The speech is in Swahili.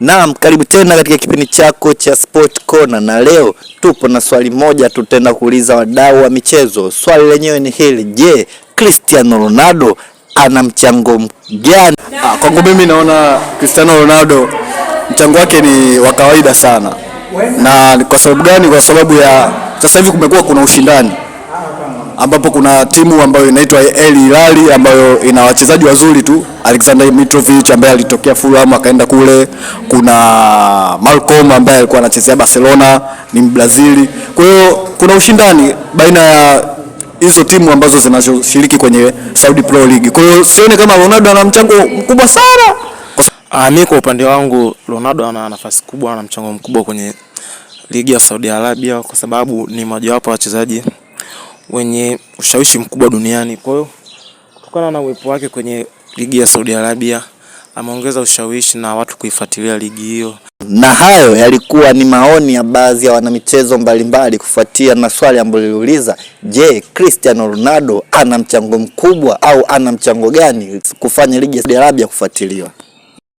Naam, karibu tena katika kipindi chako cha Sport Corner, na leo tupo na swali moja tutaenda kuuliza wadau wa michezo. Swali lenyewe ni hili: je, Cristiano Ronaldo ana mchango gani? Kwangu mimi naona Cristiano Ronaldo mchango wake ni wa kawaida sana. Na kwa sababu gani? Kwa sababu ya sasa hivi kumekuwa kuna ushindani ambapo kuna timu ambayo inaitwa Al Hilal ambayo ina wachezaji wazuri tu, Alexander Mitrovic ambaye alitokea Fulham akaenda kule, kuna Malcolm ambaye alikuwa anachezea Barcelona, ni Mbrazili. Kwa hiyo kuna ushindani baina ya hizo timu ambazo zinazoshiriki kwenye Saudi Pro League. Kwa hiyo sioni kama Ronaldo ana mchango mkubwa sana. Mi kwa upande wangu Ronaldo ana nafasi kubwa na mchango mkubwa kwenye ligi ya Saudi Arabia kwa sababu ni mojawapo wa wachezaji wenye ushawishi mkubwa duniani. Kwa hiyo kutokana na uwepo wake kwenye ligi ya Saudi Arabia ameongeza ushawishi na watu kuifuatilia ligi hiyo. Na hayo yalikuwa ni maoni ya baadhi ya wanamichezo mbalimbali kufuatia na swali ambalo liliuliza, je, Cristiano Ronaldo ana mchango mkubwa au ana mchango gani kufanya ligi ya Saudi Arabia kufuatiliwa?